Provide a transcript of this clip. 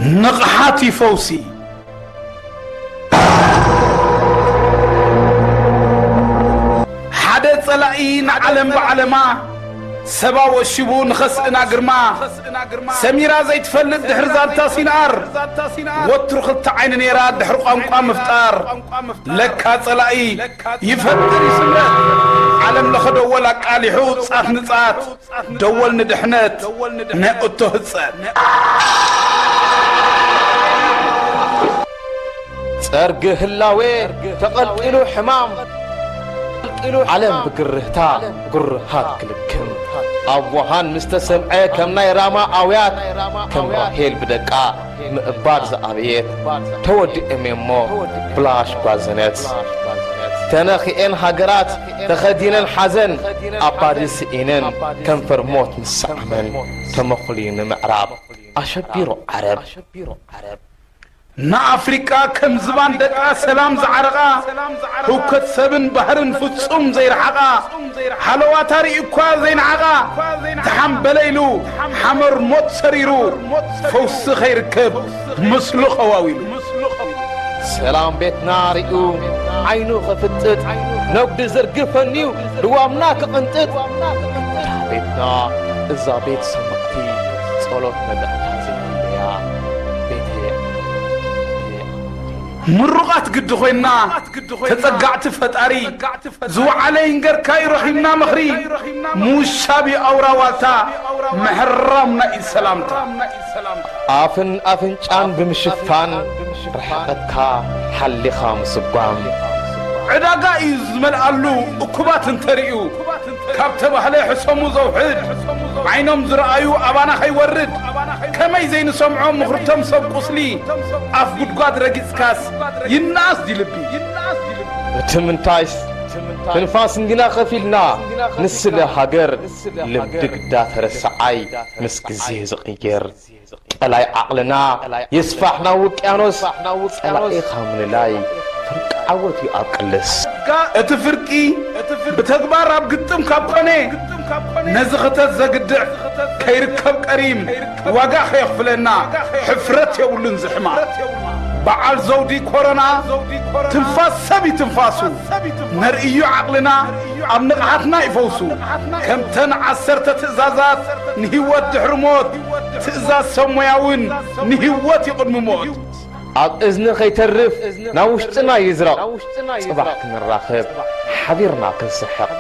ንቕሓት እዩ ፈውሲ። ሓደ ጸላኢ ንዓለም ብዓለማ፣ ሰባ ወሺቡ ንኸስእና ግርማ። ሰሚራ ዘይትፈልጥ ድሕሪ ዛንታ ሲንኣር፣ ወትሩ ክልተ ዓይኒ ነይራ ድሕሪ ቋንቋ ምፍጣር። ለካ ጸላኢ ይፈጥር ይስምረት፣ ዓለም ለኸ ደወል ኣቃሊሑ ጻት ንጻት። ደወል ንድሕነት ነእቶ ህጸት። ጸርጊ ህላዌ ተቐልቂሉ ሕማም፣ ዓለም ብግርህታ ግርሃት ክልክም። ኣብ ውሃን ምስ ተሰምዐ ከም ናይ ራማ ኣውያት፣ ከም ራሄል ብደቃ ምእባድ ዝኣበየት፣ ተወዲኦም እሞ ብላሽ ጓዘነት። ተነኺኤን ሃገራት ተኸዲነን ሓዘን፣ ኣባዲ ስኢነን ከንፈር ሞት ምስ ሰዓመን፣ ተመኹልዩ ንምዕራብ ኣሸቢሩ ዓረብ። ንኣፍሪቃ ከም ዝባን ደቃ ሰላም ዝዓረቓ፣ ህውከት ሰብን ባህርን ፍጹም ዘይረሓቓ፣ ሃለዋታ ርእዩ እኳ ዘይነዓቓ፣ ተሓምበለ ኢሉ ሓመር ሞት ሰሪሩ፣ ፈውሲ ከይርከብ ምስሉ ኸዋዊሉ። ሰላም ቤትና ርእዩ ዓይኑ ኸፍጥጥ፣ ነጉዲ ዘርግፈንዩ ልዋምና ክቕንጥጥ። እታ ቤትና እዛ ቤት ሰማዕቲ፣ ጸሎት መድሕና ዘይብለያ ቤተይ። ምሩቓት ግዲ ኮይና ተጸጋዕቲ ፈጣሪ፣ ዝወዓለ ይንገርካዩ ረኺብና ምኽሪ፣ ምውሻብ እዩ ኣውራ ዋልታ፣ ምሕራም ናይ ኢድ ሰላምታ። ኣፍን ኣፍንጫን ብምሽፋን፣ ርሕቐትካ ሓሊኻ ምስጓም። ዕዳጋ እዩ ዝመልኣሉ እኩባት እንተርእዩ፣ ካብ ተባህለ ሕሰሙ ዘውሕድ፣ ዓይኖም ዝረኣዩ ኣባና ከይወርድ፣ ከመይ ዘይንሰምዖ ምኽርቶም ሰብ ቁስሊ፣ ኣፍ ጉድጓድ ረጊጽካስ ይነኣስ ድዩ ልቢ? እቲ ምንታይስ ትንፋስ እንዲና ከፊልና፣ ንስለ ሃገር ልምዲ ግዳ ተረሰዓይ ምስ ግዜ ዝቕየር። ጠላይ ዓቕልና ይስፋሕ ናብ ውቅያኖስ፣ ጸላኢኻ ምልላይ ፍርቂ ዓወት እዩ ኣብ ቅልስ። እቲ ፍርቂ ብተግባር ኣብ ግጥም ካብ ኮነ፣ ነዚ ክተት ዘግድዕ ከይርከብ ቀሪም፣ ዋጋ ከየኽፍለና ሕፍረት የብሉን ዝሕማ። በዓል ዘውዲ ኮሮና ትንፋስ ሰብ ይትንፋሱ፣ ነርእዩ ዓቕልና ኣብ ንቕሓትና ይፈውሱ። ከምተን ዓሰርተ ትእዛዛት ንህይወት ድሕሪ ሞት፣ ትእዛዝ ሰብ ሞያውን ንህይወት ይቕድሚ ሞት። ኣብ እዝኒ ከይተርፍ ናብ ውሽጥና ይዝረቕ፣ ጽባሕ ክንራኸብ ሓቢርና ክንስሕቕ።